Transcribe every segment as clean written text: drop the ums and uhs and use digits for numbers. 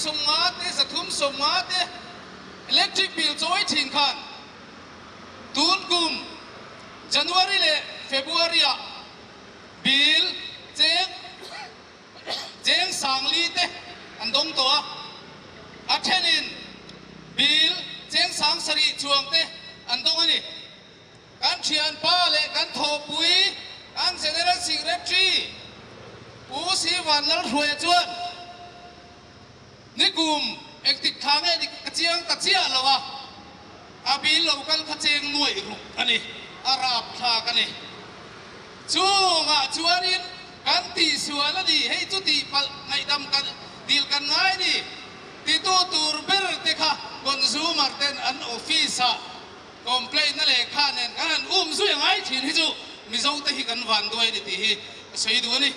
50 te, 350 te electric bill chawi thin khan tun kum January leh February ah bill cheng cheng 4000 te an dawng tawh a, a thenin bill cheng 7000 chuang te an dawng a ni. Kan thianpa leh kan thawhpui kan General Secretary Pu Sivan Lalhruaia chuan nikum engtik thla nge dik ka chiang ta chiah lo a, a bil lo kal kha cheng nuaih ruk a ni, a rap thlak a ni. Chungah chuanin kan tihsual a ni, hei chu tihpalh ngaihdam kan dil kan ngai a ni titu tur ber te kha consumer ten an office ah Complaint na lehkha nen kan han um zui a ngai thin hi chu Mizo te hi kan van duai a ni tih hi ka sawi duh a ni.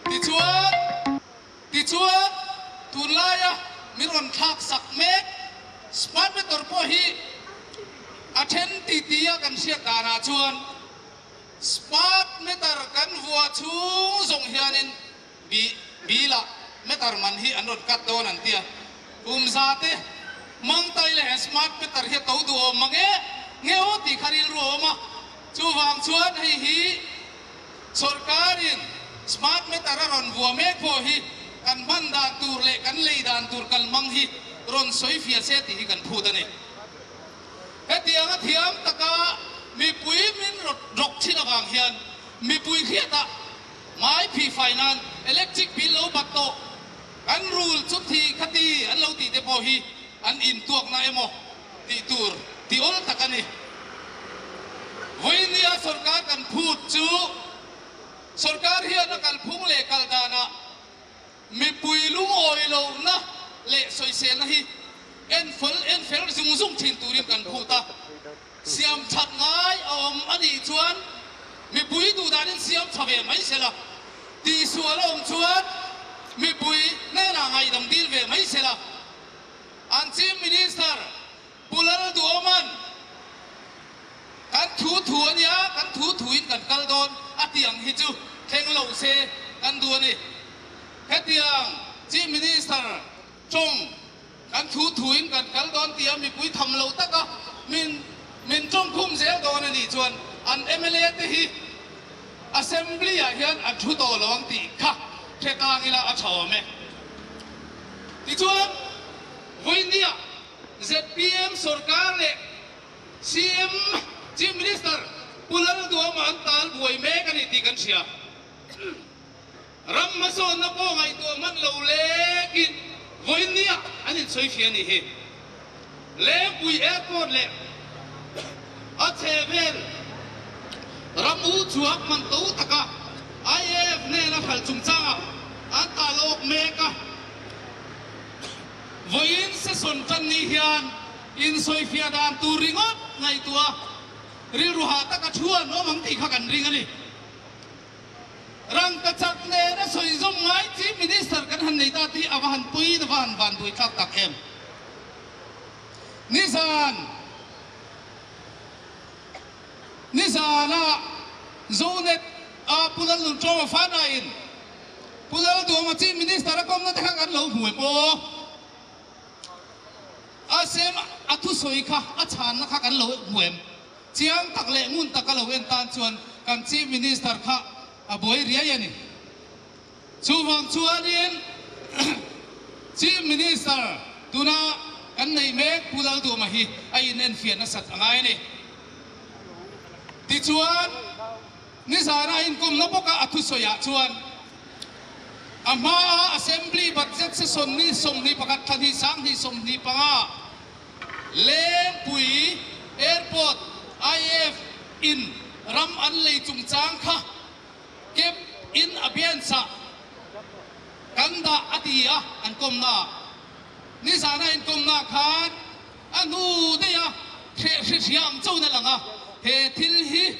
Tichuan, tichuan tunlaia min rawn thlak sak mek smart meter pawh hi a then ti ti a kan hriat danah chuan smart meter kan vuah chhung zawng hianin Bi bilah meter man hi an rawn cut dawn an ti a, kum za te hmang ta ila he smart meter hi a to duh awm mang e nge aw tih kha rilru a awm a, chuvang chuan hei hi sawrkarin smart meter a rawn vua mek pawh hi kan hman dan tur leh kan lei dan tur kal hmang hi rawn sawi fiah se tih hi kan phut a ni. Hetianga thiam taka mipui min rawk thin avang hian mipui hriatah Mai phih fai nan electric bill lo bat tawh, kan rul chu thi kha ti an lo tih te pawh hi an intuakna emaw tih tur ti awl tak a ni. Vawinia sorkar kan phut chu sorkar hian a kalphung leh kal danah mipui lungawi lohna leh sawiselna hi enfawl enfel zung zung thin turin kan phut a. Siam that ngai a awm a nih chuan mipui duh danin siam tha ve mai se la, tihsual a awm chuan mipui hnenah ngaihdam dil ve mai se la. An Chief Minister Pu Lalduhoman kan thu thu a nia, kan thu thuin kan kal dawn a tih ang hi chu thleng lo se kan duh a ni. Hetiang Chief Minister tawng Kan thu thuin kan kal dawn tia mipui tham lo taka min min tawngkhum zel dawn a nih chuan an mla te hi Assembly ah hian an thu tawh lo ang tih kha hre tang ila a tha awm e. Tichuan vawinia zpm sorkar leh CM, Chief Minister, Pu Lalduama an tal buai mek a ni tih kan hria. Ram hmasawnna pawh ngaihtuah hman lo lekin vawinia an insawi hria a nih hi. Lengpui Airport leh a chhehvel ram u chhuak man to taka IAF hnena hralh chungchangah an tah lawk mek a. Vawiin session tan ni hian insawifiah dan tur ringawt ngaihtuah rilru hah taka thu an awm ang tih kha kan ring a ni. Rangkachak nena sawi zawm ngai Chief Minister kan han nei ta tih a va han puiin a va han van buai thlak tak em. Nizan Nizana Zonet a Pu Lalnunṭawma fanain Pu Lalduhawma Chief Minister a kawmna te kha kan lo hmu em aw. A sem a thusawi kha a chhanna kha kan lo hmu em. Chiang tak leh ngun taka lo en tan chuan kan Chief Minister kha a buai riai a ni. Chuvang chuanin Chief Minister tuna kan nei mek Pu Lalduhma hi a inenfiah nasat a ngai a ni. Tichuan nizana a inkawmna bawka a thusawiah chuan a hmaa Assembly budget session ni 21 thla hnih 20 25 Lengpui Airport IAF in ram an lei chungchang kha Camp in abeyance ah kan dah a ti a an kawmna ah. Nizana inkawmna khan a hnu daih a hreh hri hria ang chauhin a lang a, he thil hi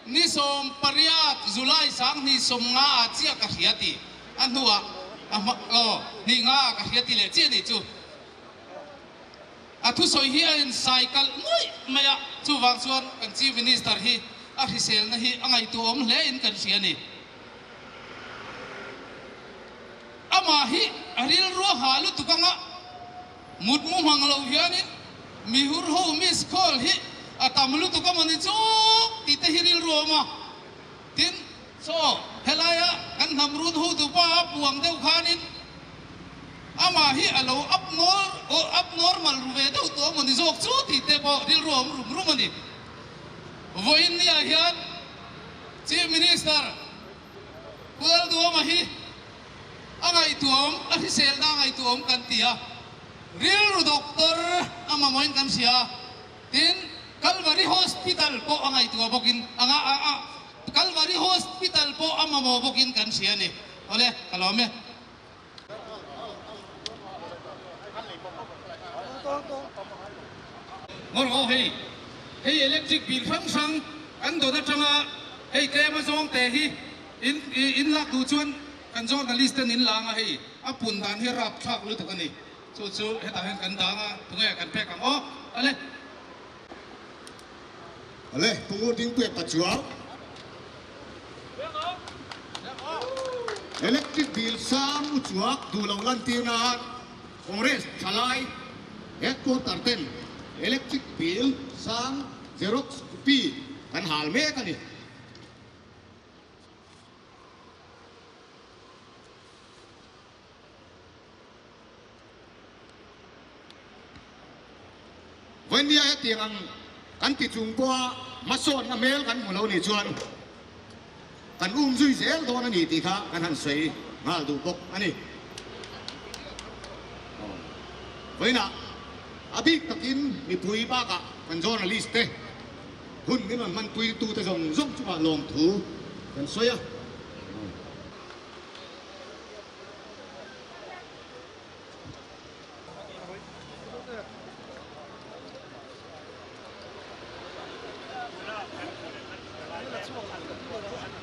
ni 18 July 2050 ah chiah ka hria ti a hnuah a hma aw hnih nga ah ka hria ti leh chiah a nih chu. A thusawi hi a insai kalh nuaih mai a, chuvang chuan kan Chief Minister hi a hriselna hi a ngaihtuahawm hle in kan hria a ni. Amah hi a rilru a hah lutuk anga mut mu hmang lo hianin mihur ho miss call hi a tam lutuk a mawni chu tih te hi rilru a awm a. Tin, saw helaia kan hnam run hotu pa a puang deuh khanin amah hi a lo abnormal ru ve deuh tawh a mawni zawk chu tih te pawh rilru a awm rum rum a ni. Vawiin niah hian Chief Minister Kualduama hi a ngaihtuahawm, a hriselna a ngaihtuahawm kan ti a, rilru doctor a mamawhin kan hria a, tin Kalvari Hospital pawh a ngaihtuah bawkin a nga a a Kalvari Hospital pawh a mamawh bawkin kan hria a ni. Awle, ka lawm e. Ngawr aw hei, hei electric bill hrang hrang kan dawn atanga hei tlem a zawng te hi in in lak duh chuan kan journalist ten in lang a hei a pun dan hi a rapthlak lutuk a ni. Chu chu hetah hian kan dang a, tunge kan pek ang aw ale. Ale, Pu Dingpuia Pachuau. Electric bill sang u chuak duh lo lantir nan Congress thalai headquarter ten electric bill sang xerox copy kan hal mek a ni. Vawinia hetiang ang kan ti chung pawha hmasawnna hmel kan hmu lo nih chuan kan um zui zel dawn a ni tih kha kan han sawi nghal duh bawk a ni. Vawiinah a bik takin mipui bakah kan journalist te hun min rawn hmanpui tute zawng zawng chungah lawmthu kan sawi a.